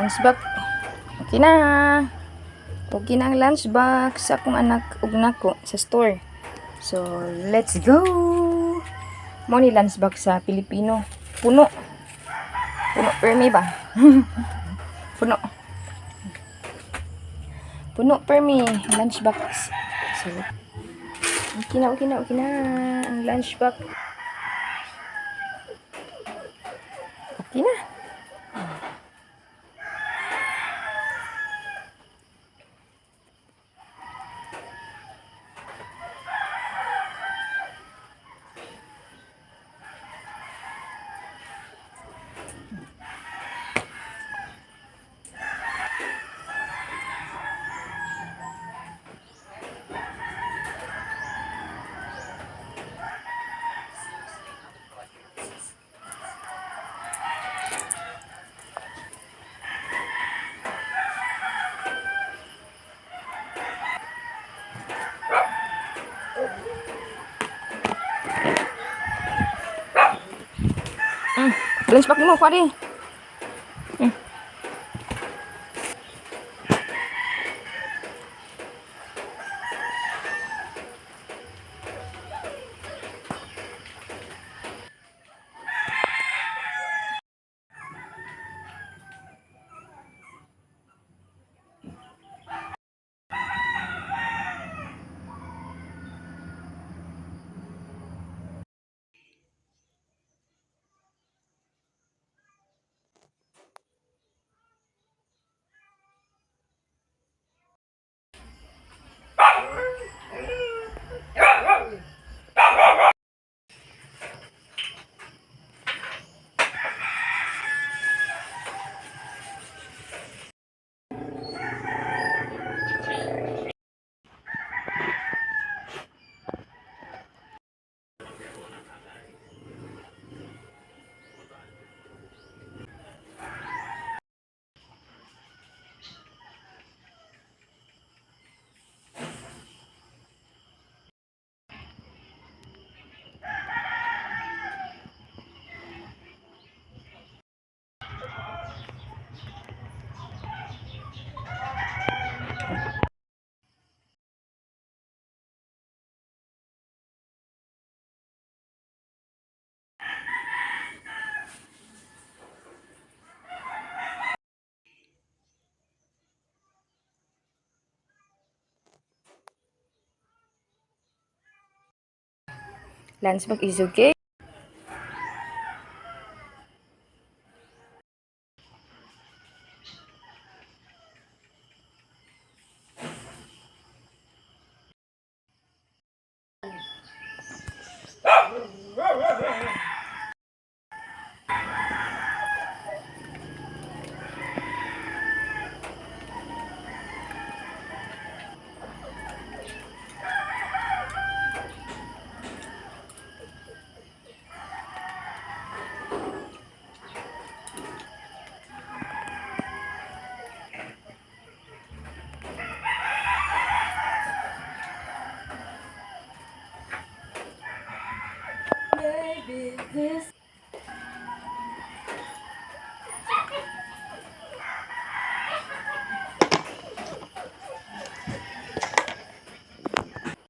Lunchbox. Okay na. Okay na ang lunchbox sa akong anak ug nako sa store. So, let's go! Mao ni lunchbox sa Pilipino. Puno. Puno permi ba? Puno. Puno permi lunchbox. So, okay na, okay na, okay na. Ang lunchbox. Okay na. Lunchbox mo, kuha di. Lunchbox is okay. Maybe this